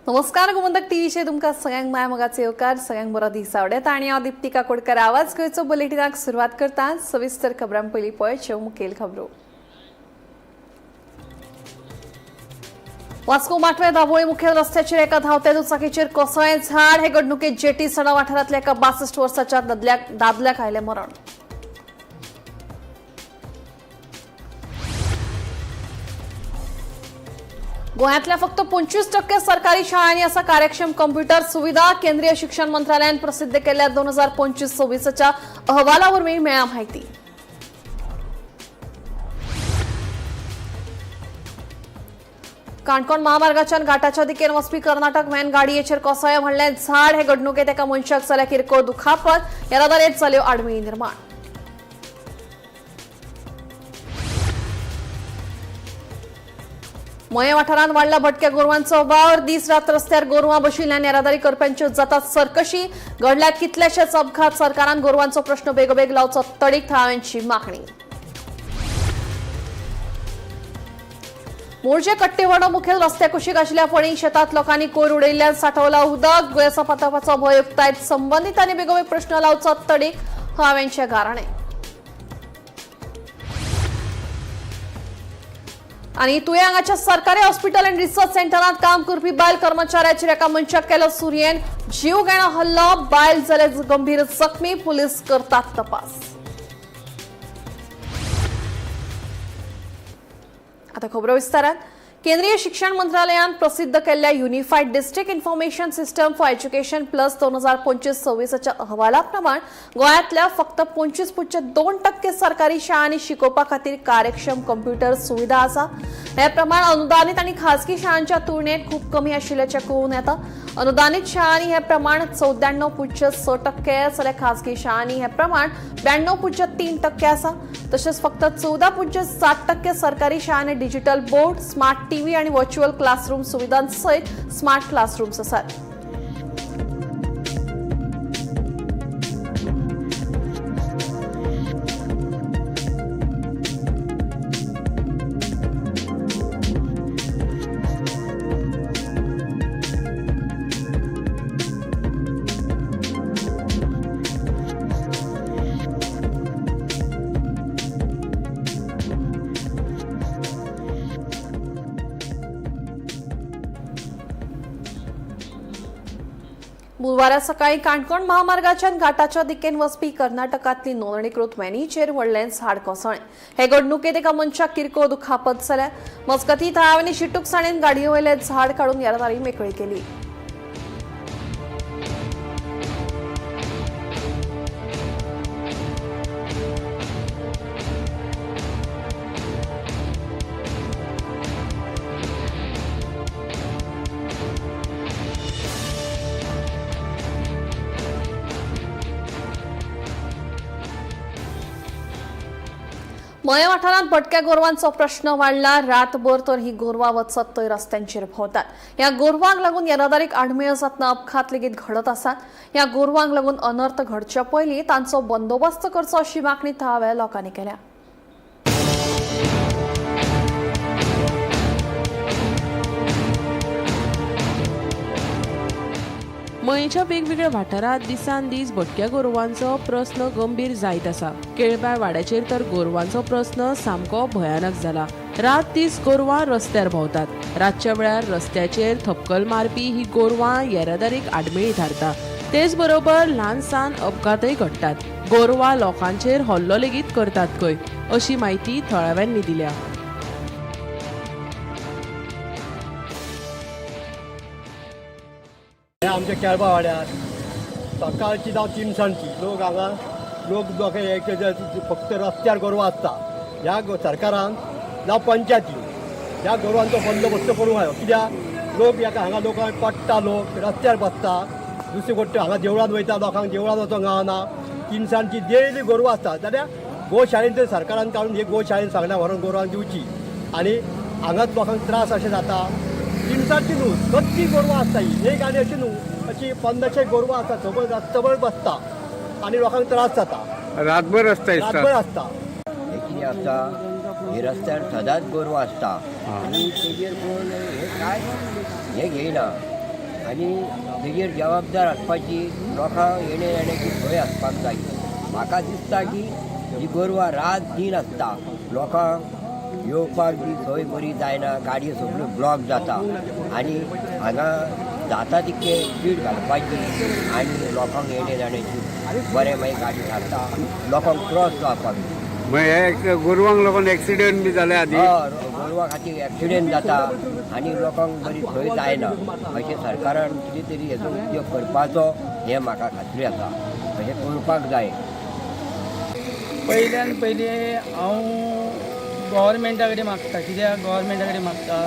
नमस्कार, गोमंतक टीव्हीचेर तुमकां सगळ्यांक माय मोगाचो येवकार. सगळ्यांक बरो दीस आवडेता आनी हांव दीप्ती काकोडकर आवाज गोंयचो बुलेटिनाक सुरवात करता. सविस्तर खबरां पयलीं पळयच्यो मुखेल खबरो. वास्को माटवे दाबोळी मुखेल रस्त्याचेर एका धांवत्या दुचाकीचेर कोसळ्ळें झाड. हे घडणुकेत जेटी सडा वाठारांतल्या एका 62 वर्साच्या दादल्याक आयलें मरण. गोंयांतल्या फक्त 25% सरकारी शाळांनी असा कार्यक्षम कॉम्प्युटर सुविधा. केंद्रीय शिक्षण मंत्रालयान प्रसिद्ध केल्ल्या 2025-26च्या अहवालावरवीं मेळ्ळ्या माहिती. काणकोण महामार्गाच्या घाटाच्या दिकेन वचपी कर्नाटक व्हॅन गाडयेचेर कोसळ्ळें व्हडलें झाड. हे घडणुकेत एका मनशाक जाल्या किरकोळ दुखापत. येरादारीत जाल्यो आडमेळी निर्माण. मये वाठारांत वाडला भटक्या गोरवांचो वावर. दीस रात रस्त्यार गोरवां बशिल्ल्यान येरादारी करप्यांच्यो जातात सरकशी. घडल्यात कितलेशेच अपघात. सरकारान गोरवांचो प्रश्न बेगोबेग लावचो तडीक, थळाव्यांची मागणी. मोरजे कट्टेवाडो मुखेल रस्त्या कुशीक आशिल्ल्या फणी शेतात लोकांनी कोयर उडयल्ल्यान साठवला उदक. दुयेंसा पातळपाचो भंय उक्तायत संबंदितांनी बेगोबेग प्रश्न लावचो तडीक, थळाव्यांचे गाराणे. आणि तुये हांगाच्या सरकारी हॉस्पिटल अँड रिसर्च सेंटरात काम करपी बायल कर्मचाऱ्याचेर एका मनशाक केलो सुरयेन जीव घेणो हल्लो. बायल जाले गंभीर जखमी. पुलीस करतात तपास. आता खबरो विस्तारात. केंद्रीय शिक्षण मंत्रालयान प्रसिद्ध केल्ल्या Unified District Information System for Education Plus 2025-26च्या अहवालाप्रमाण गोंयांतल्या फक्त 25.2% सरकारी शाळांनी शिकोवपा खातीर कार्यक्षम कॉम्प्युटर सुविधा आसा. हे प्रमाण अनुदानीत आनी खासगी शाळांच्या तुलनेत खूब कमी आशिल्ल्याचें कळून येता. अनुदानीत शाळांनी हे प्रमाण 94.6% जाल्यार खासगी शाळांनी हे प्रमाण 92.3% आसा. तशेंच फक्त 14.7% सरकारी शाळांनी डिजिटल बोर्ड, स्मार्ट टीव्ही आणि व्हर्च्युअल क्लासरूम सुविधांसहित स्मार्ट क्लासरूम्स आसात. बुधवारा सकाळी काणकोण महामार्गाच्या घाटाच्या दिकेन वचपी कर्नाटकांतली नोंदणीकृत व्हॅनीचेर व्हडलें झाड कोसळ्ळें. हे घडणुकेत एका मनशाक किरकोळ दुखापत जाल्या. मजगतीं, थळाव्यांनी शिटूकसाणेन गाडये वयलें झाड काडून येरादारी मेकळी केली. मये वाठारांत भटक्या गोरवांचो प्रश्न वाडला. रातभर तर ही गोरवां वचत थंय रस्त्यांचेर भोंवतात. ह्या गोरवांक लागून येरादारीक आडमेळ जातना अपघात लेगीत घडत आसात. ह्या गोरवांक लागून अनर्थ घडचे पयलीं तांचो बंदोबस्त करचो अशी मागणी थळाव्या लोकांनी केल्या. मयेच्या वेगवेगळ्या वाठारांत दिसान दीस भटक्या गोरवांचो प्रस्न गंभीर जायत आसा. केळबाय वाड्याचेर तर गोरवांचो प्रस्न सामको भयानक जाला. रात दीस गोरवां रस्त्यार भोंवतात. रातच्या वेळार रस्त्याचेर थपकल मारपी ही गोरवां येरादारीक आडमेळी थारता. तेच बरोबर ल्हान सान अपघातय घडटात. गोरवां लोकांचेर हल्लो लेगीत करतात खंय, अशी म्हायती थळाव्यांनी दिल्या. हे आमच्या केळबा वाड्यार सकाळची जावं तिनसांजची लोक हांगा लोक लोक हे फक्त रस्त्यार गोरवां आसता. ह्या सरकारान जावं पंचायतीन ह्या गोरवांचो बंदोबस्त करूंक जायो. कित्याक लोक हेका हांगा लोकांक पडटा, लोक रस्त्यार बसता. दुसरी गोश्ट, हांगा देवळान वयता, लोकांक देवळान वचोंक गावना. तिनसांजची डेली गोरवां आसता जाल्यार गोशाळेन तर सरकारान काडून हे गोशाळेन सगळ्या व्हरोन गोरवांक दिवची आनी हांगाच लोकांक त्रास अशें जाता. तिनसांजची न्हू, सदची गोरवां आसता ही एक आनी अशी न्हू, अशी 1500 गोरवां आसता. सगळं रस्तभर बसता आनी लोकांक त्रास जाता. रातभर रस्ता रातभर दिसता. आसता. हे कितें आसता, हे रस्त्यार सदांच गोरवां आसता आनी तेजेर कोण हे काय हे घेयना. आनी तेजेर जबाबदार आसपाची लोकांक येणे येण्याची सोय आसपाक जाय. म्हाका दिसता की ही गोरवां रात दीन आसता, लोकांक येवपाक बी सोय बरी जायना, गाडयो सगळ्यो ब्लॉक जाता आनी हांगा जाता तितके स्पीड घालपाची आनी लोकांक येणे जाण्याची बरें मागीर गाडी घालता लोकांक क्रॉस जावपाक. मग हे गोरवांक लागून एक्सिडेंट बी जाले आदी? हय, गोरवां खातीर एक्सिडेंट जाता आनी लोकांक बरी सोय जायना. अशें सरकारान कितें तरी हेजो उद्योग करपाचो हें म्हाका खात्री आसा, अशें करपाक जाय. पयल्यान पयलीं हांव गोवोरमेंटा कडेन मागता. कित्याक गोवोरमेंटा कडेन मागता,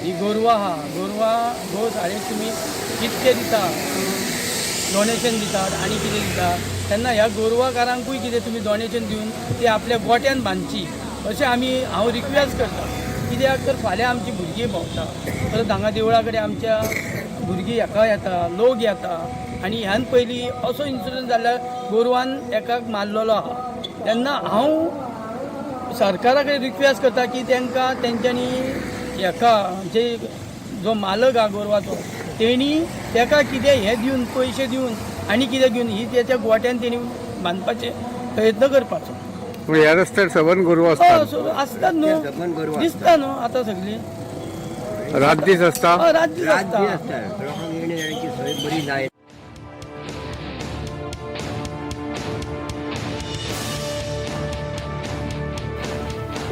ही गोरवां आहा, गोरवां गोशाळेक तुमी कितके दिता, डोनेशन दितात आनी कितें दिता, तेन्ना ह्या गोरवाकारांकूय कितें तुमी डोनेशन दिवन ती आपल्या गोट्यान बांदची अशें आमी हांव रिक्वेस्ट करता. कित्याक तर फाल्यां आमची भुरगीं भोंवता, परत हांगा देवळा कडेन आमच्या भुरगीं हेका येता, लोक येता आनी ह्यान पयलीं असो इन्सिडंट जाल्यार गोरवान एकाक मारलेलो आहा. तेन्ना हांव सरकारा कडेन रिक्वेस्ट करता की तांकां तेंच्यांनी हेका जे जो मालक आहा गोरवाचो तेणी तेका कितें हें दिवन, पयशे दिवन आनी कितें घेवन ही तेच्या गोट्यान तेणी बांदपाचे प्रयत्न करपाचो. ह्या रस्त्यार सबंद गोरवां हय, असतात? आसतात न्हू, गोरवां दिसता न्हू आतां सगळीं. रात दीस असता? हय, रात दीस रात दीस आसता. आसता, लोकांक येणे जाण्याची सोय बरी जाय.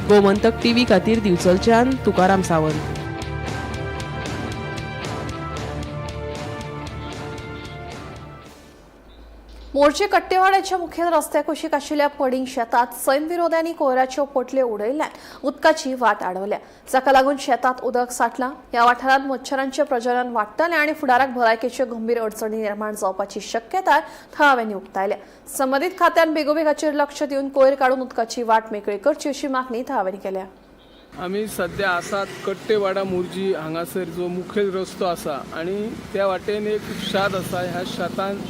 गोमंतक टीव्ही खातीर दिवचलच्यान तुकाराम सावंत. मोर्चे कट्टेवाड्याच्या मुखेल रस्त्या कुशीक आशिल्ल्या पडींग शेतात सैमविरोध्यांनी कोयराच्यो पोटल्यो उडयल्ल्यान उदकाची वाट आडवल्या, जाका लागून शेतात उदक साठलां. ह्या वाठारांत मच्छरांचें प्रजनन वाडटलें आनी फुडाराक भलायकेच्यो गंभीर अडचणी निर्माण जावपाची शक्यताय थळाव्यांनी उक्तायल्या. संबंदीत खात्यान बेगोबेग हाचेर लक्ष दिवन कोयर काडून उदकाची वाट मेकळी करची अशी मागणी थळाव्यांनी केल्या. आमी सद्या आसात कट्टेवाडा मोरजी हांगासर जो मुखेल रस्तो आसा आनी त्या वाटेन एक शात आसा. ह्या शातान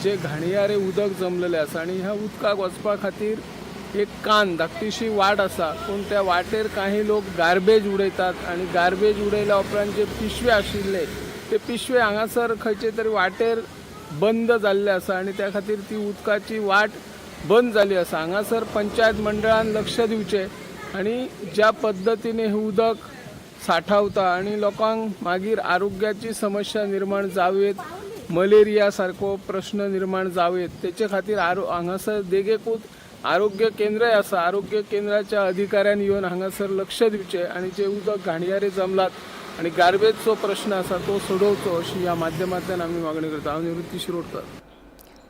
जे घाणयारे उदक जमलेलें आसा आनी ह्या उदकाक वचपा खातीर एक कान धाकटीशी वाट आसा, पूण त्या वाटेर काही लोक गार्बेज उडयतात आनी गार्बेज उडयल्या उपरांत जे पिशवे आशिल्ले ते पिशवे हांगासर खंयचे तरी वाटेर बंद जाल्ले आसा आनी त्या खातीर ती उदकाची वाट बंद जाली आसा. हांगासर पंचायत मंडळान लक्ष दिवचें आनी ज्या पद्दतीने हें उदक साठावता आनी लोकांक मागीर आरोग्याची समस्या निर्माण जावं येत, मलेरिया सारको प्रश्न निर्माण जावं येत, तेचे खातीर हांगासर देगेकूच आरोग्य केंद्रय आसा. आरोग्य केंद्राच्या अधिकाऱ्यान येवन हांगासर लक्ष दिवचें आनी जे उदक घाणयारे जमलात आनी गार्बेजचो प्रश्न आसा तो सोडोवचो अशी ह्या माध्यमांतल्यान आमी मागणी करता. हांव निवृत्ती शिरोडकर.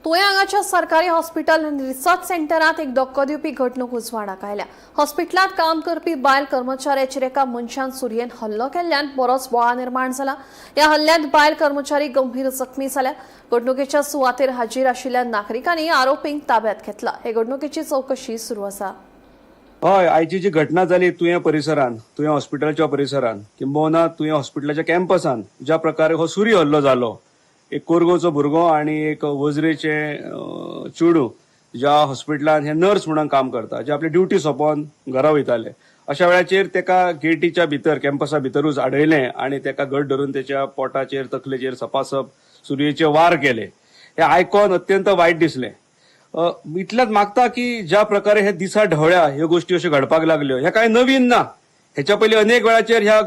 तुयें हांगाच्या सरकारी हॉस्पिटल आनी रिसर्च सेंटरांत एक धक्को दिवपी घडणूक उजवाडाक आयल्या. हॉस्पिटलांत काम करपी बायल कर्मचाऱ्याचेर एका मनशान सुरयेन हल्लो केल्ल्यान बरोच बोवाळ निर्माण जाला. ह्या हल्ल्यांत बायल कर्मचारी गंभीर जखमी जाल्या. घडणुकेच्या सुवातेर हाजीर आशिल्ल्या नागरिकांनी आरोपींक ताब्यात घेतला. हे घडणुकेची चवकशी सुरू आसा. हय, आयची जी घटना जाली तुयें परिसरान, तुयें हॉस्पिटलाच्या परिसरान, किंबहुना तुयें हॉस्पिटलाच्या कॅम्पसान ज्या प्रकारे हो सुरी हल्लो जालो, एक कोरगोचो भुरगो आनी एक वजरेचे चेडूं ज्या हॉस्पिटलान हे नर्स म्हणून काम करता, जे आपली ड्युटी सोंपोवन घरा वयताले, अशा वेळाचेर तेका गेटीच्या भितर कॅम्पसा भितरूच आडयलें आनी तेका घट धरून तेच्या पोटाचेर तकलेचेर सपासप सुरयेचे वार केले. हे आयकोन अत्यंत वायट दिसलें. इतल्याच मागता की ज्या प्रकारे हे दिसा ढवळ्या ह्यो गोष्टी अश्यो घडपाक लागल्यो, ह्या कांय नवीन ना. हेच्या पयलीं अनेक वेळाचेर ह्या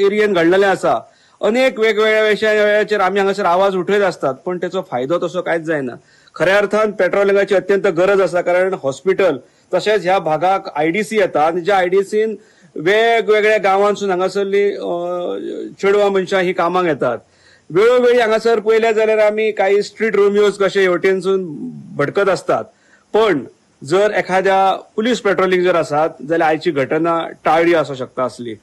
एरियेन घडलेलें आसा. अनेक वेगवेगळ्या वेळाचेर आमी हांगासर आवाज उठयत आसतात, पण तेचो फायदो तसो कांयच जायना. खऱ्या अर्थान पेट्रोलिंगाची अत्यंत गरज आसा, कारण हॉस्पिटल तशेंच ह्या भागाक आयडीसी येता आनी ज्या आयडीसीन वेगवेगळ्या गांवांसून हांगासरली चेडवां मनशां ही कामाक येतात. वेळोवेळी हांगासर पळयलें जाल्यार आमी काही स्ट्रीट रोमियोज कशे हेवटेनसून भटकत असतात, पण जर एखाद्या पुलीस पेट्रोलिंग जर आसात जाल्यार आयची घटना टाळली आसूं शकता आसली.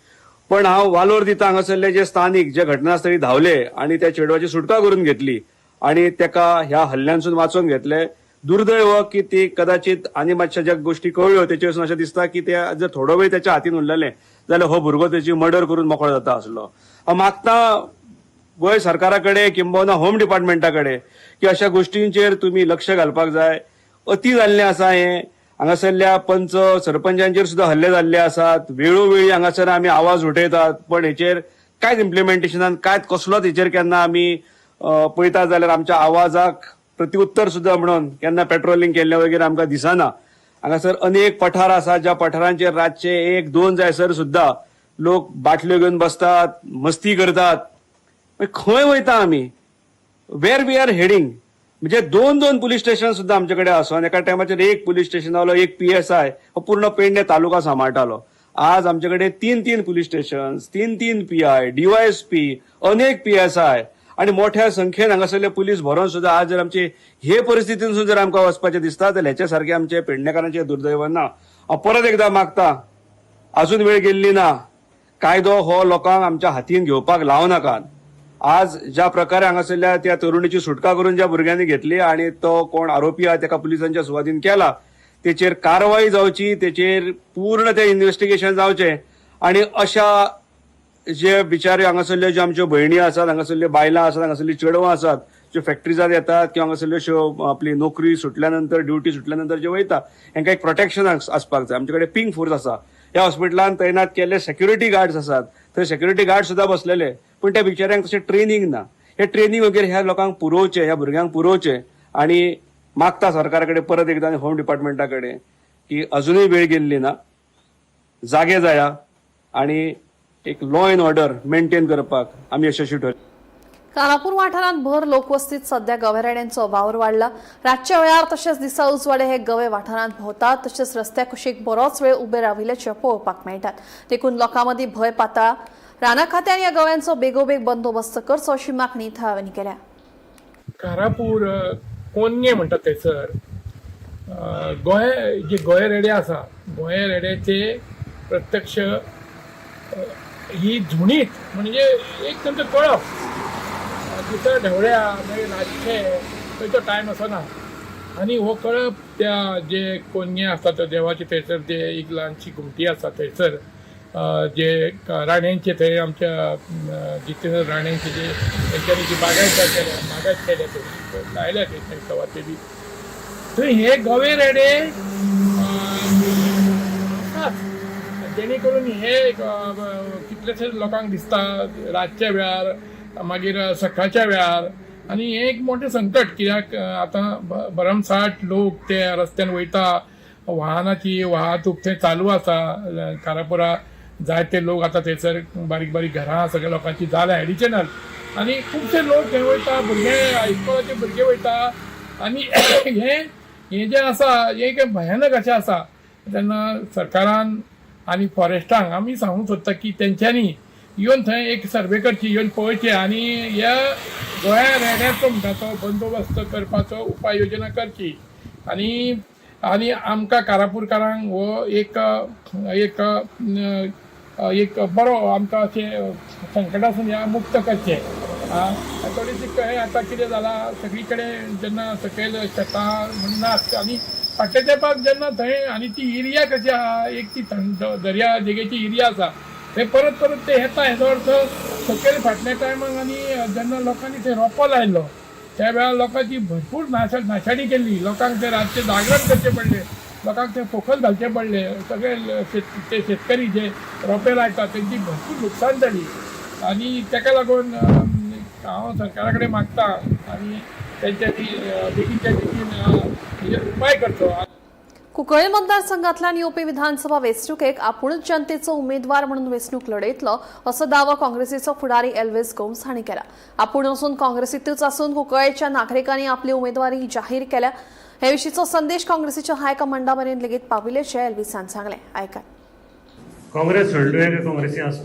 पण हांव वालोर दिता हांगासरले जे स्थानीक जे घटनास्थळी धांवले आनी त्या चेडवाची सुटका करून घेतली आनी तेका ह्या हल्ल्यांसून वाचोवन घेतले. दुर्दैव की ती कदाचित आनी मातश्या ज्या गोष्टी कळ्ळ्यो तेचेर अशें दिसता की ते जर थोडो वेळ तेच्या हातीन उरलेले जाल्यार हो भुरगो तेची मर्डर करून मोकळो जाता आसलो. हांव मागता गोंय सरकारा कडेन किंबहुना होम डिपार्टमेंटा कडेन की अशा गोष्टींचेर तुमी लक्ष घालपाक जाय. अती जाल्लें आसा हें. हांगासरल्या पंच सरपंचांचेर सुद्दां हल्ले जाल्ले आसात. वेळोवेळी हांगासर आमी आवाज उठयतात, पण हेचेर कांयच इम्प्लिमेंटेशनान कांयच कसलोच हेचेर केन्ना आमी पळयता जाल्यार आमच्या आवाजाक प्रतिउत्तर सुद्दां म्हणून केन्ना पेट्रोलिंग केल्लें वगैरे आमकां दिसना. हांगासर अनेक पठार आसा ज्या पठारांचेर रातचे 1-2 जायसर सुद्दां लोक बाटल्यो घेवन बसतात, मस्ती करतात. खंय वयता आमी? वेर we R heading? म्हणजे 2-2 पुलीस स्टेशन सुद्दां आमचे कडेन आसून एका टायमाचेर 1 पुलीस स्टेशनालो 1 PSI हो पूर्ण पेडणे तालुका सांबाळटालो. आज आमचे कडेन 3-3 पुलीस स्टेशन, 3-3 PI, DYSP, अनेक PSI आणि मोठ्या संख्येन हांगासरले पुलीस भरोन सुद्दां आज जर आमचे हे परिस्थितींतसून जर आमकां वचपाचें दिसता जाल्यार हेच्या सारकें आमचे पेडणेकारांचें दुर्दैव ना. हांव परत एकदां मागता, अजून वेळ गेल्ली ना, कायदो हो लोकांक आमच्या हातीन घेवपाक लावं नाकात. आज ज्या प्रकारे हांगासरल्या त्या तरुणीची सुटका करून ज्या भुरग्यांनी घेतली आणि तो कोण आरोपी आहा तेका पुलिसांच्या सुवादीन केला, तेचेर कारवाई जावची, तेचेर पूर्ण ते इन्व्हेस्टिगेशन जावचें आणि अशा जे बिचारे हांगासरल्यो ज्यो आमच्यो भयणी आसात, हांगासरल्यो बायलां आसात, हांगासरलीं चेडवां आसात ज्यो फॅक्टरीजात येतात किंवा हांगासरल्यो अश्यो आपली नोकरी सुटल्या नंतर, ड्युटी सुटल्या नंतर जे वयता, हेंकां एक प्रोटेक्शन आसपाक जाय. आमचे कडेन पिंक फोर्स आसा, ह्या हॉस्पिटलान तैनात केल्ले सेक्युरिटी गार्ड्स आसात, थंय सेक्युरिटी गार्ड सुद्दां बसलेले, पूण त्या बिचाऱ्यांक तशें ट्रेनींग ना. हे ट्रेनींग वगैरे ह्या लोकांक पुरोवचें, ह्या भुरग्यांक पुरोवचें आणि मागता सरकारा कडेन परत एकदां आनी होम डिपार्टमेंटा कडेन की अजुनूय वेळ गेल्ली ना, जागे जाया आणि एक लॉ एंड ऑर्डर मेंटेन करपाक आमी यशस्वी ठरले. कारापूर वाठारांत भर लोकवस्तीत सध्या गवेरेड्यांचो वावर वाडला. रातच्या वेळार तशेंच दिसा उजवाडे हे गवे वाठारांत भोंवतात, तशेंच रस्त्या कुशीक बरोच वेळ उबे राविल्ल्याचे पळोवपाक मेळटात. देखून लोकां मदीं भंय पातळा. राना खात्यान ह्या गव्यांचो बेगोबेग बंदोबस्त करचो अशी मागणी थळाव्यांनी केल्या. कारापूर कोन्ये म्हणटात थंयसर गोंय जे गोंय रेडे आसा, गोंय रेड्याचे प्रत्यक्ष ही झुणीत म्हणजे एक तांचो कळप दिसा ढवळ्या मागीर रातचे खंयचो टायम आसना आनी हो कळप त्या जे कोन्ये आसता त्या देवाचे थंयसर जे एक ल्हानशी घुमटी आसा थंयसर जे राण्यांचे थंय आमच्या जितेंद्र राण्यांचे जे तेंच्यांनी जी बागायत केल्या, बागायत केल्या थंय लायल्या थंय सवाते बी थंय हे गवे रेडे आसाच, जेणे करून हे कितलेशेच लोकांक दिसता रातच्या वेळार, मागीर सकाळच्या वेळार. आनी हें एक मोठें संकट कित्याक आतां भरमसाठ लोक ते रस्त्यान वयता, वाहनाची वाहतूक थंय चालू आसा. कारापुरा जायते लोक आतां थंयसर बारीक बारीक घरां सगळ्या लोकांची जाल्या एडिशनल आनी खुबशे लोक थंय वयता, भुरगे इस्कोलाचे भुरगे वयता आनी हें हें जें आसा हें एक भयानक अशें आसा. तेन्ना सरकारान आनी फॉरेस्टांक आमी सांगूंक सोदता की तेंच्यांनी येवन थंय एक सर्वे करची, येवन पळोवचें आनी ह्या गोंया रेड्याचो म्हणटा तो बंदोबस्त करपाचो उपाय योजना करची. आनी आनी आमकां कारापूरकारांक हो एक एक एक बरो आमकां अशें संकटासून ह्या मुक्त करचें. थोडीशी हें आतां कितें जालां सगळी कडेन जेन्ना सकयल शेतां म्हण नाच आनी फाटल्या तेंपाक जेन्ना थंय आनी ती एरिया कशी आहा एक ती थंड दर्या देगेची एरिया आसा, थंय परत परत ते येता. हेजो अर्थ सकयल फाटल्या टायमाक आनी जेन्ना लोकांनी थंय रोपो लायलो त्या वेळार लोकांची भरपूर नाशाडी केल्ली, लोकांक ते रातचें जागरण करचें पडलें, लोकांक ते फोकस घालचें पडलें, सगळे ते शेतकरी जे रोपे लायतात तेंची भरपूर लुकसाण जाली. आनी तेका लागून हांव सरकारा कडेन मागता आनी तेंच्यांनी बेगीनच्या बेगीन हेजेर उपाय करचो. कुंकळ्ळी मतदारसंघातल्यान येवपी विधानसभा वेंचणुकेक आपूणच जनतेचो उमेदवार म्हणून वेंचणूक लढयतलो असो दावो काँग्रेसीचो फुडारी एल्विस गोम्स हांणी केला. आपूण असून काँग्रेसीतूच आसून कुंकळ्ळेच्या नागरिकांनी आपली उमेदवारी जाहीर केल्या. हे विशींचो संदेश काँग्रेसीच्या हायकमांडा मेरेन लेगीत पाविल्ल्याचें एल्विसान सांगलें. आयकात. काँग्रेस सोडली काय काँग्रेसी आसा?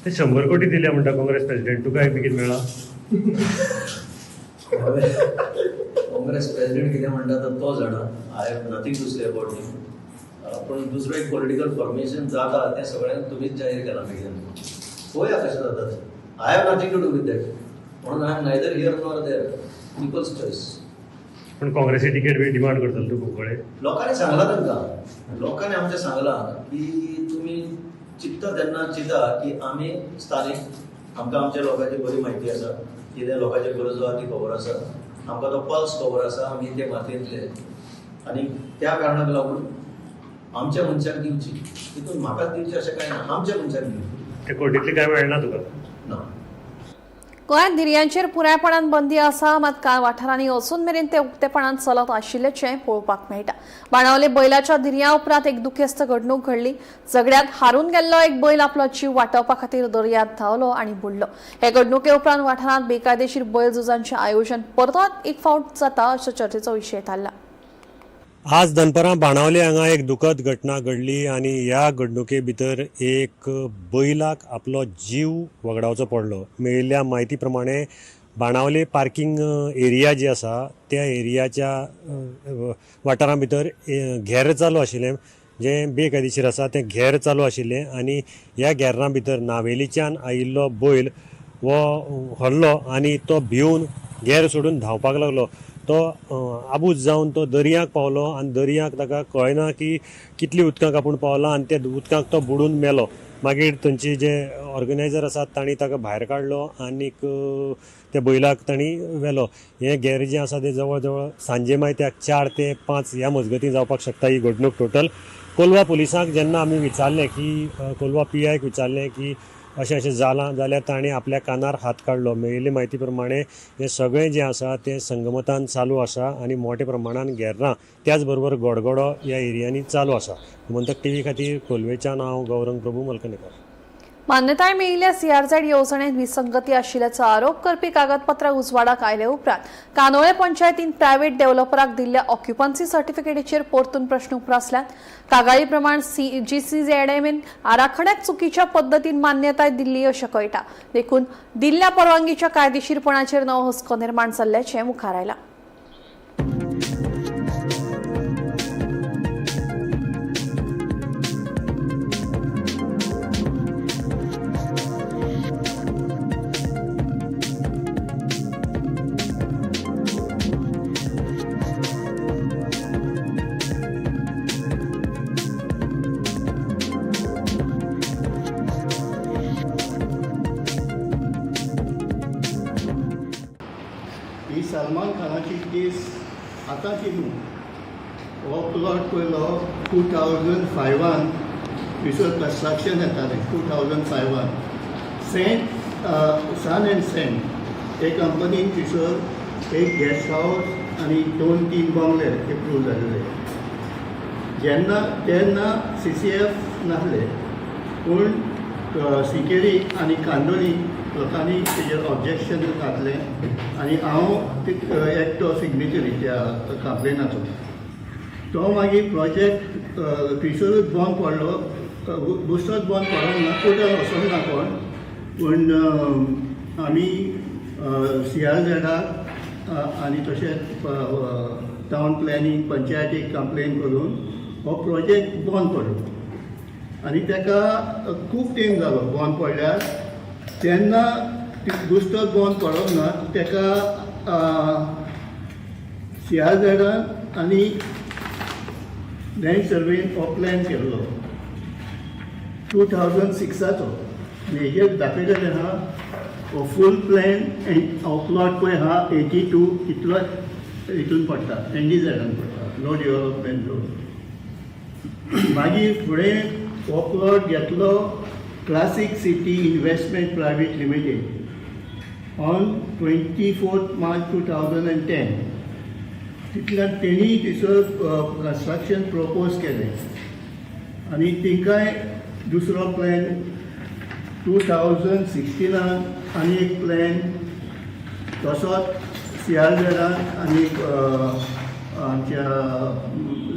ते 100 कोटी दिले म्हणटा काँग्रेस प्रेसिडेंट, तुका एक बेगीन मेळ्ळा? काँग्रेस प्रेसिडेंट कितें म्हणटा तर तो जाणा. I have nothing to say about him. पूण दुसरें एक पॉलिटिकल फॉर्मेशन जाता तें सगळ्यांक तुमीच जाहीर केलां बेगीन. पळोवया कशें जाता तें. I have nothing to do with that, म्हणून I am neither here nor there. People's choice. पूण काँग्रेसी तिकेट बी डिमांड करतलो तूं कुंकळे? लोकांनी सांगलां तांकां, लोकांनी आमच्या सांगलां की तुमी चिंतता तेन्ना चिंता की आमी स्थानीक, आमकां आमच्या लोकांची बरी म्हायती आसा, कितें लोकांच्यो गरजो आहा ती खबर आसा, आमकां तो पल्स खबर आसा, आमी ते मातयेंतले आनी त्या कारणाक लागून आमच्या मनशाक दिवची. तितून म्हाकाच दिवची अशें कांय ना, आमच्या मनशाक दिवची. ते कोर्टीतले काय मेळना तुका? ना. गोंयांत धिरयांचेर पुरायपणान बंदी आसा, मात कांय वाठारांनी अजून मेरेन ते उक्तेपणान चलत आशिल्ल्याचें पळोवपाक मेळटा. बाणावले बैलाच्या धिरयां उपरांत एक दुखेस्त घडणूक घडली. झगड्यांत हारून गेल्लो एक बैल आपलो जीव वाटावपा खातीर दर्यांत धांवलो आनी बुडलो. हे घडणुके उपरांत वाठारांत बेकायदेशीर बैल झुजांचें आयोजन परत एक फावट जाता असो चर्चेचो विशय थारला. आज दनपरां बाणावले हांगा एक दुखद घटना घडली आनी ह्या घडणुके भितर एक बैलाक आपलो जीव वगडावचो पडलो. मेळिल्ल्या म्हायती प्रमाणे बाणावले पार्किंग एरिया जी आसा त्या एरियाच्या वाठारां भितर घेर चालू आशिल्लें, जें बेकायदेशीर आसा तें घेर चालू आशिल्लें आनी ह्या घेरां भितर नावेलीच्यान आयिल्लो बैल हो हरलो आनी तो भिवन घेर सोडून धांवपाक लागलो. तो आबूज जावन तो दर्याक पावलो आनी दर्याक ताका कळना की कितली उदकांक आपूण पावला आनी त्या उदकांक तो बुडून मेलो. मागीर थंयचे जे ऑर्गनायझर आसात तांणी ताका भायर काडलो आनीक त्या बैलाक तांणी व्हेलो. हें घेर जें आसा तें जवळ जवळ सांजे मायत्याक 4 ते 5 ह्या मजगतीं जावपाक शकता ही घडणूक. टोटल कोलवा पुलिसांक जेन्ना आमी विचारलें की कोलवा पी आयक विचारलें की अशें अशें जालां जाल्यार ताणें आपल्या कानार हात काडलो. मेळिल्ले म्हायती प्रमाणे हें सगळें जें आसा तें संगमतान चालू आसा आनी मोठ्या प्रमाणान घेर्रां त्याच बरोबर गोडगोडो ह्या एरियांनी चालू आसा. गोमंतक टीव्ही खातीर कोलवेच्यान हांव गौरंग प्रभू मलकनेकर. मान्यताय मेळिल्ल्या सीआरझेड येवजणेत विसंगती आशिल्ल्याचो आरोप करपी कागदपत्रां उजवाडाक आयले उपरांत कांदोळे पंचायतीन प्रायव्हेट डेव्हलपराक दिल्ल्या ऑक्युपन्सी सर्टिफिकेटीचेर परतून प्रश्न उप्रासल्यात. कागाळी प्रमाण जीसीझेडएमएन आराखड्याक चुकीच्या पद्दतीन मान्यताय दिल्ली अशें कळटा. देखून दिल्ल्या परवानगीच्या कायदेशीरपणाचेर नवो हुस्को निर्माण जाल्ल्याचें मुखार आयलां. ही सलमान खानाची केस आतांची न्हू. हो प्लॉट पयलो 2005 थंयसर कन्स्ट्रक्शन येतालें. 2005 सेंट सन एंड सेंट हे कंपनीन थंयसर एक गेस्ट हावस आनी 2-3 बंगले एप्रूव जाल्ले. जेन्ना तेन्ना सीसीएफ नासले, पूण सिकेरी आनी कांदोली लोकांनी तेजेर ऑब्जेक्शन घातलें आनी हांव एकटो सिग्नेचरी त्या कंप्लेनाचो. तो मागीर प्रोजेक्ट थंयसरूच बंद पडलो. बेश्टोच बंद पडोंक ना, कोर्टान वचोंक ना कोण, पूण आमी सीआरझेडाक आनी तशेंच टावन प्लॅनिंग पंचायतीक कंप्लेन करून हो प्रोजेक्ट बंद पडलो आनी ताका खूब तेंप जालो बंद पडल्यार. तेन्ना बेश्टोच बंद पडोंक ना, ताका सीआरझेडान आनी लँड सर्वेन हो प्लॅन केल्लो 2006चो. आनी हेजेर दाखयलेलें आहा हो फूल प्लॅन. हो प्लॉट पळय आहा 82 इतलो हितून पडटा, एनडीझेडान पडटा, नो डेव्हलपमेंट झोन. मागीर फुडें हो प्लॉट घेतलो classic city investment private limited on 24 March 2010. तितल्यान तेणी थंयसर कन्स्ट्रक्शन प्रपोज केलें आनी तांकांय दुसरो प्लॅन 2016 आनी एक प्लॅन तसोच सीआरझेडान आनी एक आमच्या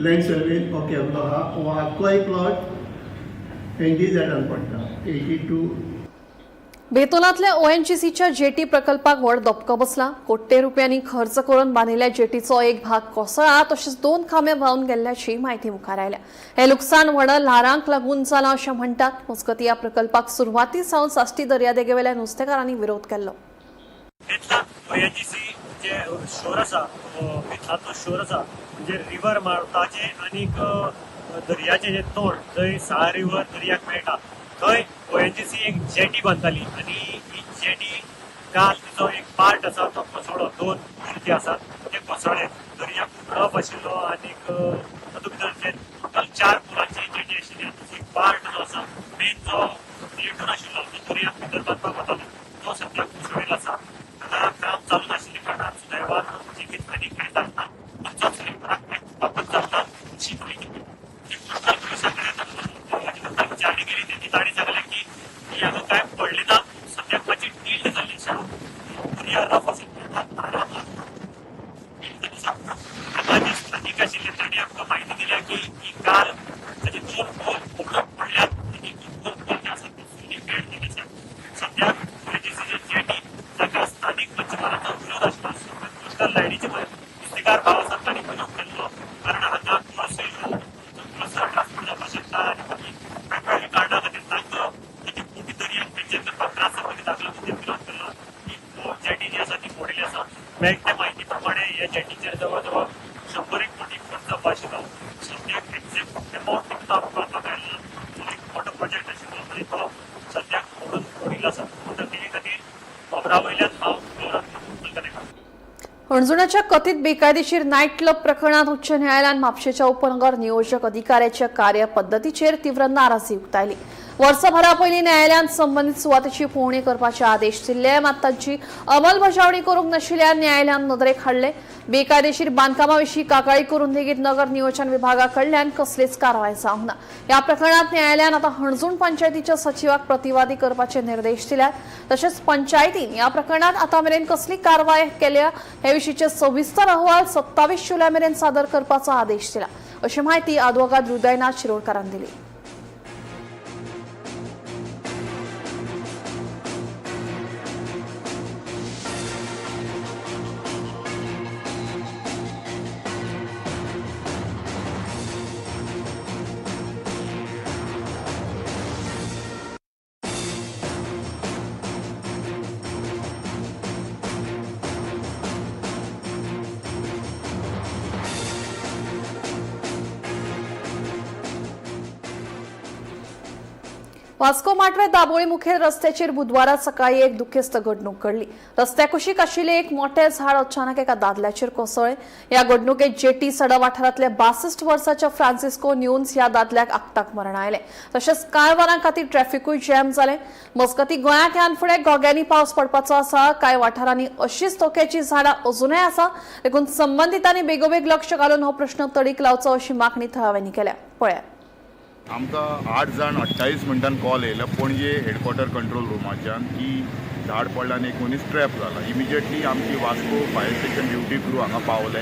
लँड सर्वेन हो केल्लो आहा. हो आख्खोय प्लॉट एनडीझेडान पडटा, 82. बेतोलांतल्या ओएनजीसीच्या जेटी प्रकल्पाक व्हड धपको बसला. कोट्टे रुपयांनी खर्च करून बांदिल्ल्या जेटीचो एक भाग कोसळ्ळा, तशेंच 2 खांबे व्हांवन गेल्ल्याची म्हायती मुखार आयल्या. हें लुकसाण व्हड ल्हारांक लागून जालां अशें म्हणटात. मजगतीं, ह्या प्रकल्पाक सुरवाती सावन साश्टी दर्यादेगेवेल्या नुस्तेकारांनी विरोध केल्लो. बेतला ओएनजीसी जे शोर आसा, बेतलाचो शोर आसा, म्हणजे रिवर मारुताचें आनीक दर्याचें जें तोंड जंय साळ रिवर दर्याक मेळटा थंय ओएनजीसी एक जेटी बांदताली आनी ही जेटी काल तिचो एक पार्ट आसा तो कोसळ्ळो. 2 पूल जे आसात ते कोसळ्ळे. दर्या खूब रफ आशिल्लो आनीक तातूंत भितर जे टोटल 4 पुलांचे मेन जो रिलेटर आशिल्लो तो दर्यांत भितर बांदपाक वतालो तो सद्याक कोसळिल्लो आसा. हांगा काम चालू नाशिल्ल्या कारणान सुदैवान जिवीत हानी कांय जालें ना. खंयचोच सिलिंडराक कांय दुखापत जाली ना अशी म्हायती मेळ्ळी. पुलिसां कडेन विचारणी केली तेणी तांणी सांगलें की ही हांगा कांय पडली ना, सद्याक मातशी टिल्ट जाल्ली आसा, दर्या रफ आशिल्ले हांगा जे स्थानीक आशिल्ले तांणी आमकां म्हायती दिल्या की ही कार ताचे दोन पोल उगडप पडल्यात आनी दोन पोल जे आसात ते फुल्ली बेंड जाल्ले आसात. सद्याक जेसीचे जेटी ताका स्थानीक मच्छीमारांचो विरोध आशिल्लो. कोस्टल लायनीचे नुस्तेकार भाव आसात तांणी विरोध केल्लो, कारण हांगा ग्रोसरी ट्रान्सपोर्ट जावपाक शकता आनी मागीर वेगवेगळ्या कारणां खातीर तांकां ताची मोटी दर्यांत मेंटेन करपाक त्रास जाता ताका लागून ते विरोध केल्लो. ही जेटी जी आसा ती मोडिल्ली आसा. मेळटा म्हायती प्रमाणे ह्या जेटीचेर जवळ जवळ 100 कोटी खर्च जावपा आशिल्लो. सद्याक एक्झॅक्ट अमावंट कितलो कळपाक आयलो ना. एक मोठो प्रोजेक्ट आशिल्लो आनी तो सद्याक मोडिल्लो आसा. ते खातीर खबरा वयल्यान हांव गौरव. हणजुण्याच्या कथित बेकायदेशीर नायट क्लब प्रकरणात उच्च न्यायालयान म्हापशेच्या उपनगर नियोजक अधिकाऱ्याच्या कार्यपद्दतीचेर तीव्र नाराजी उक्तायली. वर्सभरा पयलीं न्यायालयान संबंदीत सुवातेची पळोवणी करपाचे आदेश दिल्ले, मात तांची अंमलबजावणी करूंक नाशिल्ल्यान न्यायालयान नदरेक हाडले. बेकायदेशीर बांदकामा विशीं कागाळी करून लेगीत नगर नियोजन विभागा कडल्यान कसलीच कारवाय जावंक ना. ह्या प्रकरणात न्यायालयान आतां हणजूण पंचायतीच्या सचिवाक प्रतिवादी करपाचे निर्देश दिल्यात. तशेंच पंचायतीन ह्या प्रकरणात आतां मेरेन कसली कारवाय केल्या हे विशींचे सविस्तर अहवाल 27 जुलय मेरेन सादर करपाचो आदेश दिला, अशी माहिती आदवोगाद हृदयनाथ शिरोडकारान दिली. वास्को माटवे दाबोळी मुखेल रस्त्याचेर बुधवारा सकाळी एक दुखेस्त घडणूक घडली. रस्त्या कुशीक आशिल्लें एक मोठें झाड अचानक एका दादल्याचेर कोसळ्ळें. ह्या घडणुकेत जेटी सडा वाठारांतल्या 62 वर्साच्या फ्रांसिस्को न्यून्स ह्या दादल्याक आक्ताक मरण आयलें. तशेंच कांय वरां खातीर ट्रॅफिकूय जॅम जालें. मजगतीं गोंयांत ह्यान फुडें घोग्यांनी पावस पडपाचो आसा. कांय वाठारांनी अशीच धोक्याचीं झाडां अजुनय आसा, देखून संबंदितांनी बेगोबेग लक्ष घालून हो प्रश्न तडीक लावचो अशी मागणी थळाव्यांनी केल्या. पळयात. आमकां 8:28 मिनटान कॉल येयलो पणजे हेडक्वॉर्टर कंट्रोल रुमाच्यान की झाड पडला आनी एक मनीस ट्रॅप जाला. इमिजिएटली आमची Vasco fire station duty crew हांगा पावले.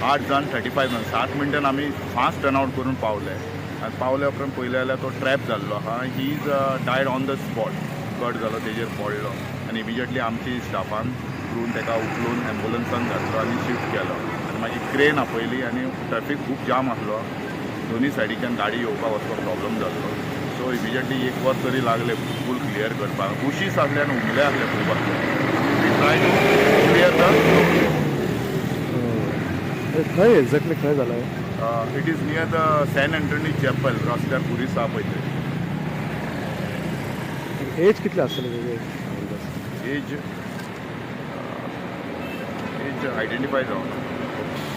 8:35, 7 मिनटान आमी फास्ट टर्न आवट करून पावले आनी पावल्या उपरांत पळयलें जाल्यार तो ट्रॅप जाल्लो आहा. He is died on the spot. Cut जालो, तेजेर पडलो आनी इमिजिएटली आमची स्टाफान क्रून ताका उखलून एम्बुलन्सान घातलो आनी शिफ्ट केलो आनी मागीर क्रेन आपयली आनी ट्रॅफीक खूब जाम आसलो. दोन्ही सायडीच्यान गाडी येवपाक वचपाक प्रॉब्लम जाल्लो. सो इमिजिएटली एक वर तरी लागलें फूल क्लियर करपाक. बुशीस आसले आनी हुमले आसले खूब आसले. We try to clear the खंय एक्झॅक्टली खंय जालां? It is near the Saint Anthony Chapel, रस्त्यार पुलीस आहा पळय थंय. एज कितली आसतली तेजी? एज एज आयडेंटिफाय जावना.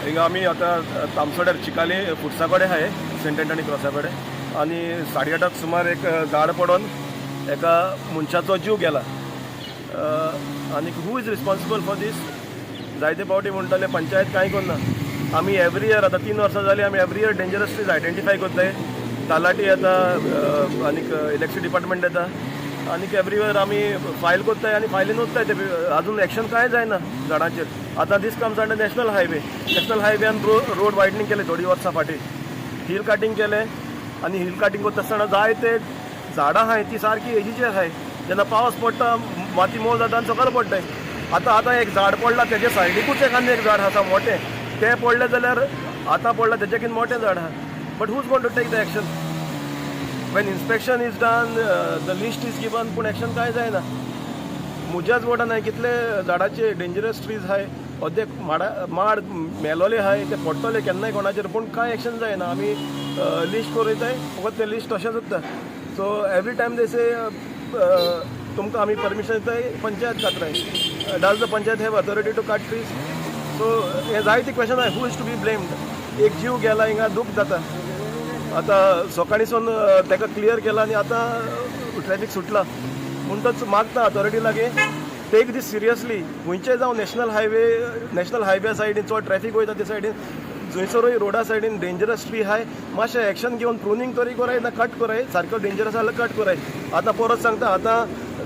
हिंगा आमी आतां तामसोड्यार चिकाली फुडसा कडेन आहाय, सेंट एंटनी क्रॉसा कडेन, आनी 8:30 सुमार एक झाड पडोन एका मनशाचो जीव गेला. आनी who is responsible for this? जायते फावटी म्हणटाले पंचायत कांय करना. आमी एवरी इयर, आतां 3 वर्सां जालीं, आमी every year dangerous trees identify करताय. तलाठी येता आनीक इलेक्ट्रिसिटी डिपार्टमेंट येता आनीक एवरी इयर आमी फायल करताय आनी फायलीन वचताय ते, अजून एक्शन कांय जायना झाडांचेर. आतां this comes under national highway. National हायवेन road widening केलें थोडीं वर्सां फाटीं, हिल कटिंग केलें आनी हिल कटिंग करता आसतना जायते झाडां आहाय ती सारकी एजीची आहाय. जेन्ना पावस पडटा माती मोव जाता आनी सकयल पडटाय. आतां आतां एक झाड पडलां, तेजे सायडीकूच एक आनी एक झाड आसा मोटें, तें पडलें जाल्यार आतां पडलां तेच्याकीन मोटें झाड आहा. But who's gonna to take the action? When inspection is done, the list is given, पूण एक्शन कांय जायना. म्हज्याच वॉर्डान हांवें कितले झाडाचे डेंजरस ट्रीज आहाय, अर्दे माडा माड मेलोले आहाय, ते पडटले केन्नाय कोणाचेर, पूण कांय एक्शन जायना. आमी लिस्ट करयताय, फकत तें लिस्ट तशेंच उरता. So every time they say तुमकां आमी परमिशन दिताय, panchayat कातराय. Does the panchayat have authority to cut trees? So हें जायते क्वेश्चन आहाय. Who is to be blamed? एक जीव गेला, हिंगा दूख जाता. आतां सकाळीसून ताका क्लियर केला आनी आतां ट्रॅफीक सुटला. म्हणटच मागता अथॉरिटी लागीं, टेक दीस सिरियसली. खंयचे जावं नॅशनल हायवे, नॅशनल हायवे सायडीन चड ट्रॅफीक वयता ते सायडीन, जंयसरूय रोडा सायडीन डेंजरस ट्री आहाय, मातशें एक्शन घेवन प्रुनींग तरी कराय ना कट कराय. सारको डेंजरस जाल्यार कट कराय. आतां परत सांगता, आतां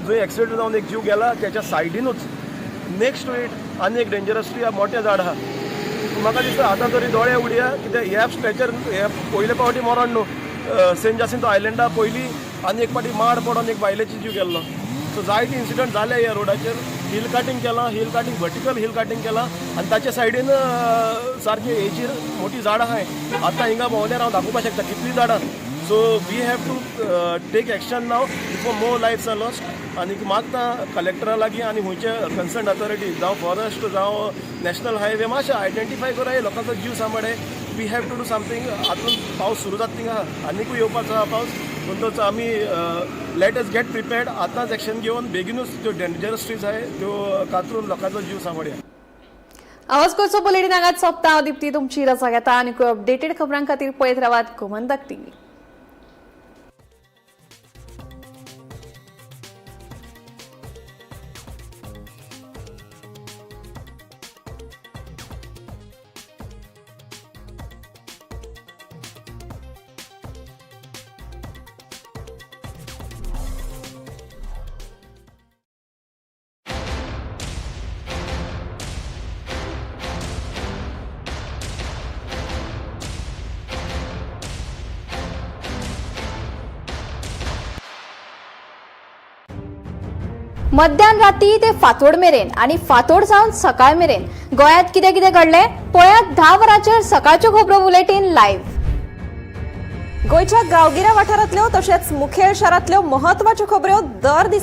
जंय एक्सिडंट जावन एक जीव गेला त्याच्या सायडीनूच नेक्स्ट टू it आनी एक डेंजरस ट्री मोठें झाड आहा. म्हाका दिसता आतां तरी दोळे उडया, कित्याक ह्या स्ट्रेचर हे पयले फावटी मरण न्हू. सेंट जासिंतो आयलंडा पयलीं आनी एक फावटी माड पडोन एक बायलेची जीव गेल्लो. सो जायते इन्सिडंट जाले ह्या रोडाचेर. हिल काटींग केलां, hill cutting, vertical hill cutting केलां आनी ताच्या सायडीन सारकें हेचीर मोठी झाडां आहाय. आतां हिंगा भोंवल्यार हांव दाखोवपाक शकता कितलीं झाडां. So we have to take action now before more lives are lost. आनी मागता कलेक्टरा लागीं आनी खंयचे कन्सर्न अथॉरिटी, जावं फॉरेस्ट जावं नॅशनल हायवे, मातशें आयडेंटिफाय कराय, लोकांचो जीव सांबाळे. We have to do something. आजून पावस सुरू जाता थिंगा, आनिकूय येवपाचो आहा पावस. म्हणटच आमी let us get prepared. आतांच एक्शन घेवन बेगिनूच त्यो डेंजरस ट्रीज आहाय त्यो कातरून लोकांचो जीव सांबाळया. आवाज गोंयचो बुलेटीन हांगाच सोंपता. हांव दिप्ती तुमची रजा घेता. आनी अपडेटेड खबरां खातीर पळयत रावात गोमंतक टीव्ही. मध्यान राती ते फांतोड मेरेन आनी फांतोड जावन सकाळ मेरेन गोंयांत कितें कितें घडलें पळयात 10 वरांचेर सकाळच्यो खबरो बुलेटीन लायव्ह. गोंयच्या गांवगिऱ्या वाठारांतल्यो तशेंच मुखेल शारांतल्यो महत्वाच्यो खबऱ्यो दर दिसा.